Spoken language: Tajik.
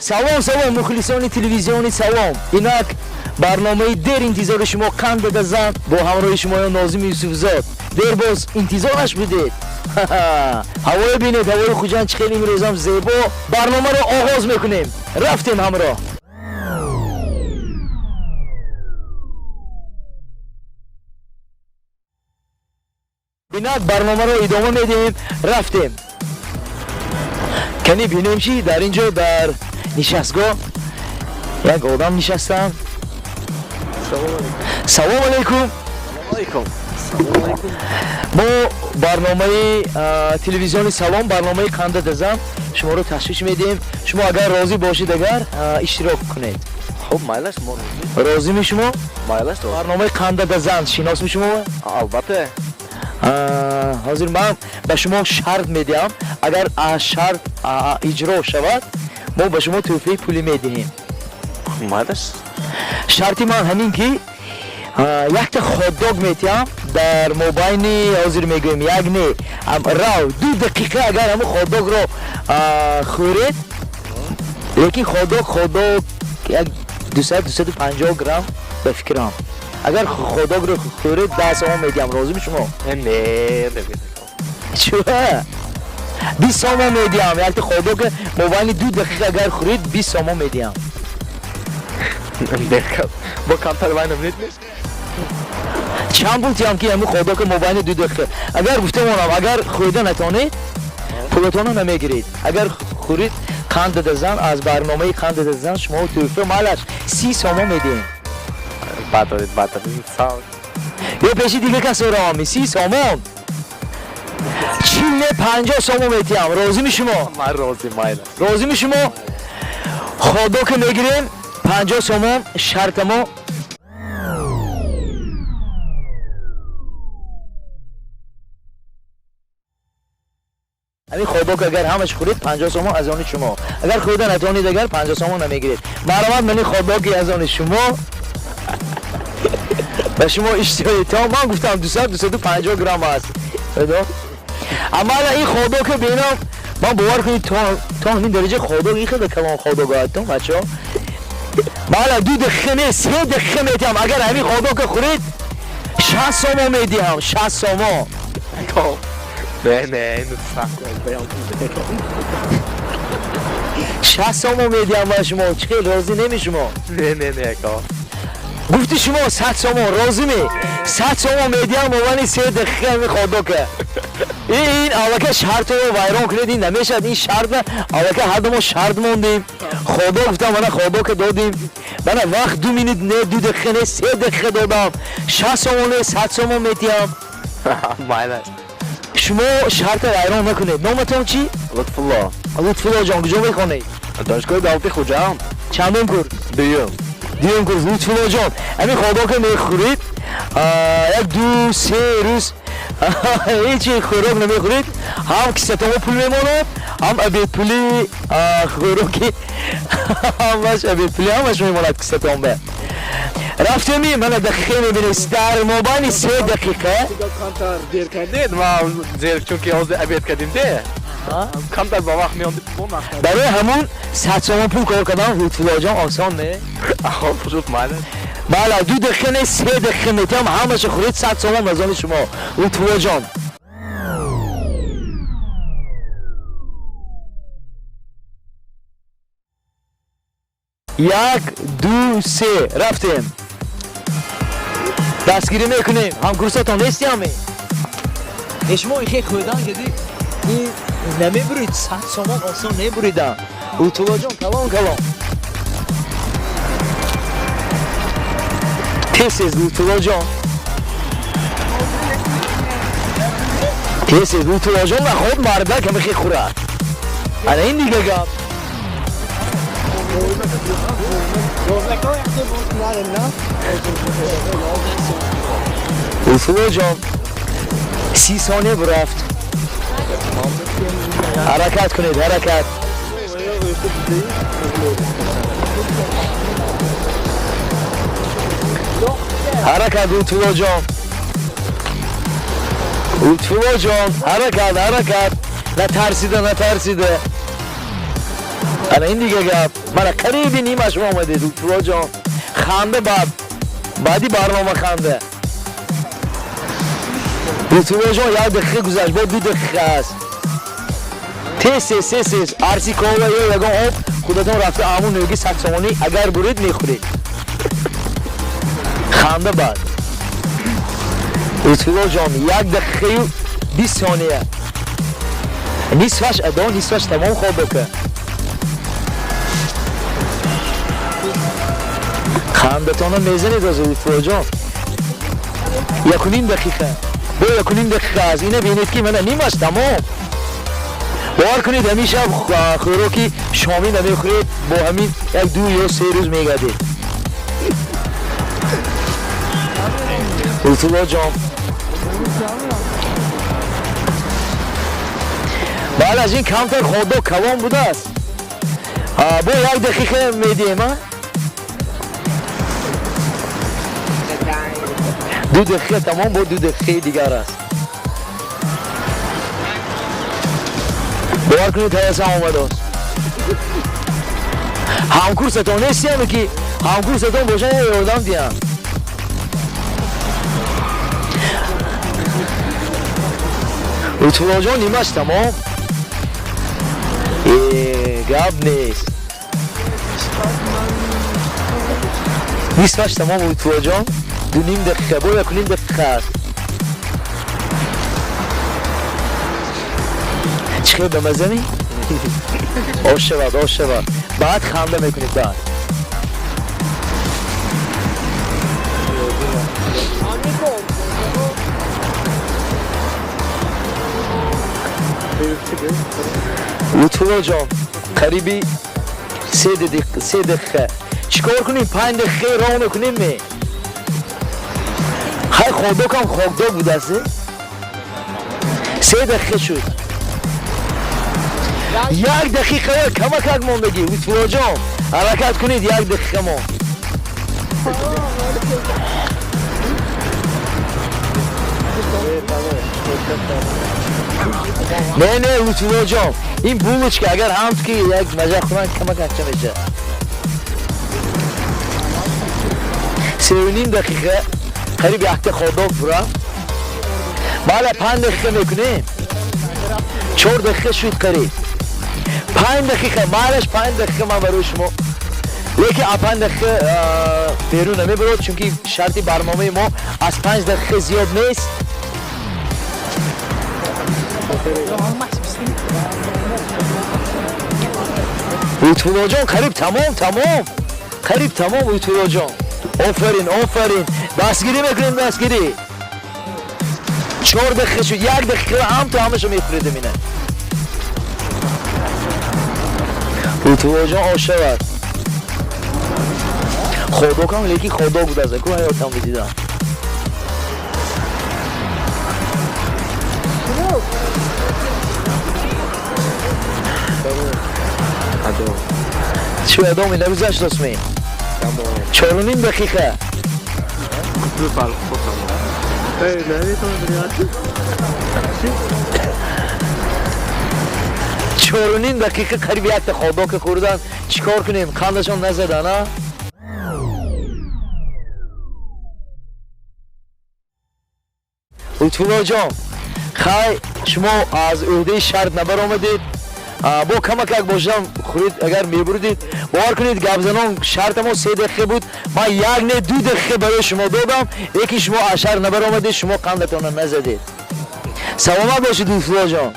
Салом, салом, мухлисони телевизиони Салом. Инак барномаи дер интизори шумо, Қанд дода зан, бо ҳамроҳи шумоён Нозими Юсуфзод. Дер боз интизораш будед. Ҳавое бинед, ҳавои Хуҷанд чӣ хеле имрӯзам зебо. Барномаро оғоз мекунем. Рафтем ҳамроҳ. Инак барномаро идома медиҳем. Рафтем. Кани бинем, чи дар ин ҷо дар нишастгоҳ як одам нишастанд. Салом алейкум. Алейкум. Мо барномаи телевизиони Салом, барномаи Қанда дазам, шуморо ташвиш медиҳем. Шумо агар розӣ бошед, агар иштирок кунед. Хуб, майлаш, мо розӣ. Розими шумо? Майлаш. Барномаи Қанда дазан шиносми шумо? Албатта. Ҳозир ман ба шумо шарт медиҳам. Агар шарт иҷро шавад, мо ба шумо тӯҳфаи пулӣ медиҳем. Майлаш. Шарти ман ҳамин ки якта хотдог метиҳам дар мобайни, ҳозир мегӯем, як не, рав 2 дақиқа агар ҳамун хотдогро хӯред, лекин хотдог як 200, 250 грамм ба фикрам, агар хотдогро хӯред, 10 сомон медиҳам. Розими шумо? Не, не. Чуа, 20 сомон медиҳам. Якта хотдог мобайни 2 дақиқа агар хӯред, 20 сомон медиҳам. Бо камтар вайна нет. Чанд пул тиҳам ки ҳамун хотдог мобайни 2 дақиқа агар гуфта монам, агар хӯрда натонед, пулатонро намегиред. Агар хӯред, Қанд дадазан, аз барномаи Қанд дадазан шумо тӯҳфа малаш 30 сомон медиҳем. Баъд баъд сал. Ё пеши дига касо равам? 30 сомон, 40 не, 50 сомон метиҳам. Розими шумо? Ман розӣ, майла. Розими шумо? Хотдог мегирем, 50 сомон шартамо. Ҳамин хотдог агар ҳамаш хӯред, 50 сомон аз они шумо. Агар хӯрда натонед, агар 50 сомон намегиред. Марҳамат, мани хотдог и аз они шумо, ба шумо иштиҳои том. Ман гуфтам 200, 250 грамм аст. Амала ин хотдог а бинам, ман бовар кунед, то ҳамин дараҷа хотдог, ин хеле калон хотдог ҳастон, бачаҳо. Мала 2 дақиқа не, 3 дақиқа метиҳам. Агар ҳамин хотдог а хӯред, 60 сомон медиҳам, 60 сомон. Не, не, сахт. 60 сомон медиҳам ба шумо. Чӣ хел, розӣ неми шумо? Не, не, не, ко. Гуфти шумо 100 сомон, розӣ ме? 100 сомон медиҳам мобайни 3 дақиқа ҳамин хотдог а. Ин аллака шартро вайрон кунед, ин намешавад. Ин шарт аллака ҳарду мо шарт мондем. Хотдог гуфтам, мана хотдог а додем. Мана вақт 2 минут не, 2 дақиқа не, 3 дақиқа додам. 60 сомон не, 100 сомон метиҳам. Майла. Шумо шарта вайрон накунед. Номатон чӣ? Лутфулло. Лутфулло ҷон, куҷо мехонед? Донишгоҳи давлати Хуҷанд. Чандум курс? Дуюм. Дуюм курс. Лутфулло ҷон, ҳамин хотдог а мехӯред, як ду се рӯз ҳечи хӯрок намехӯред, ҳам кисатомо пул мемонад, ҳам обед пули хӯроки, ҳамаш обед пули, ҳамаш мемонад кисатонба. Рафтеми, мана дақиқе мебинед, дар мобайни 3 дақиқа. Камтар дер кардед, ма зер, чунки ҳозир обед кардем де. Камтар ба вақт меондем. Барои ҳамун 100 сомон пул кор кардан, Лутфуллоҷон, осон не. Хоб шуд, майла. Бала, 2 дақиқа не, 3 дақиқа метиҳам, ҳамаша хӯред, 100 сомон аз они шумо, Лутфуллоҷон. Як, ду, се, рафтем. Дастгирӣ мекунем. Ҳамкурсатон нести ҳаме? Е, шумо ихе хӯрдан кади намебурид, 100 сомон осон небуридам, Лутфуллоҷон. Калон, калон, тез, тез, Лутфуллоҷон, тез, тез, Лутфуллоҷон. Наход мардак ҳамихе хӯрад. Ана ин дига гап. Лутфуллоҷон, 30 сония бурафт. Ҳаракат кунед, ҳаракат. Ҳаракат, Лутфуллоҷон, Лутфуллоҷон, ҳаракат, ҳаракат. Натарсида, натарсида. Ана ин дига гап. Мана қариби нима шумо омадед, Лутфулло ҷон. Ханда баъд. Баъди барнома ханда. Лутфулло ҷон, як дақиқа гузашт, бо 2 дақиқа аст. Тез, тез, тез, тез. Арси кола ё ягон об худатон рафта амун нӯги 100 сомонӣ агар буред, мехӯред. Ханда баъд. Лутфулло ҷон, 1 дақиқаю 20 сония. Нисфаш адо, нисфаш тамом хот-дог а. Хандатона мезанед аз, Лутфулло ҷон. 1.5 дақиқа. Бо 1.5 дақиқа аст. Ина бинед, ки мана нимаш тамом. Бовар кунед, ҳамин шаб хӯроки шомӣ намехӯред, бо ҳамин як ду ё се рӯз мегардед. Лутфулло ҷон. Баъд аз ин камтар хот-дог калон будааст. Бо 1 дақиқа медиҳем, а? 2 дақиқа тамом, бо 2 дақиқаи дигар аст. Бовар кунед, ҳавасам омадааст. Ҳамкурсатон нестиаме, ки ҳамкурсатон бошад, я ёрдам диҳам. Лутфуллоҷон, нимаш тамом. Гап нест. Нисфаш тамом, Лутфуллоҷон. 2.5 дақиқа, бо 1.5 дақиқа аст. Чӣ хел, ба маззани? Ош шавад, ош шавад. Баъд ханда мекунед баъд. Лутфулло ҷон, қариби 3 дақиқа. Чӣ кор кунем? 5 дақиқаи роҳ мекунем ме? Хай, хот-дог ам хот-дог будааст. 3 дақиқа шуд. 1 дақиқа камакак мондагӣ, Лутфулло ҷон. Ҳаракат кунед, 1 дақиқа монд. Не, не, Лутфулло ҷон, ин булочка агар ҳам ки як мажа хӯранд, камакакча мешавад. 3.5 дақиқа қариб якта хот-дог пура. Бале, 5 дақиқа мекунем. 4 дақиқа шуд қариб. 5 дақиқа, майлаш, 5 дақиқа ман барои шумо. Лекин а 5 дақиқа берун намебарод, чунки шарти барномаи мо аз 5 дақиқа зиёд нест. Лутфуллоҷон, қариб тамом, тамом. Қариб тамом, Лутфуллоҷон. Офарин, офарин. Дастгирӣ мекунем, дастгирӣ. 4 дақиқа шуд, 1 дақиқа ҳам то ҳамаша мехӯредем ина. Лутфуллоҷон, ош шавад. Хот-дог ам лекин хот-дог будааст, ку ҳаётам бидидам. Адо. Чӣ адоми нагузашт, осми? Тамом. 4.5 дақиқа. Кутуби балхо тамом. Эй, наметавонам. 4.5 дақиқа қариб якта хот-дог а хӯрдан. Чӣ кор кунем? Қандашон назадан, а? Лутфулло ҷон, хай, шумо аз ӯҳдаи шарт набаромадед. Бо камакак бошам хӯред, агар мебурдед. Бовар кунед, гапзанон, шартамо 3 дақиқа буд. Ман як не, 2 дақиқа барои шумо додам, лекин шумо аз шарт набаромадед, шумо қандатонро назадед. Саломат бошед, Лутфулло ҷон.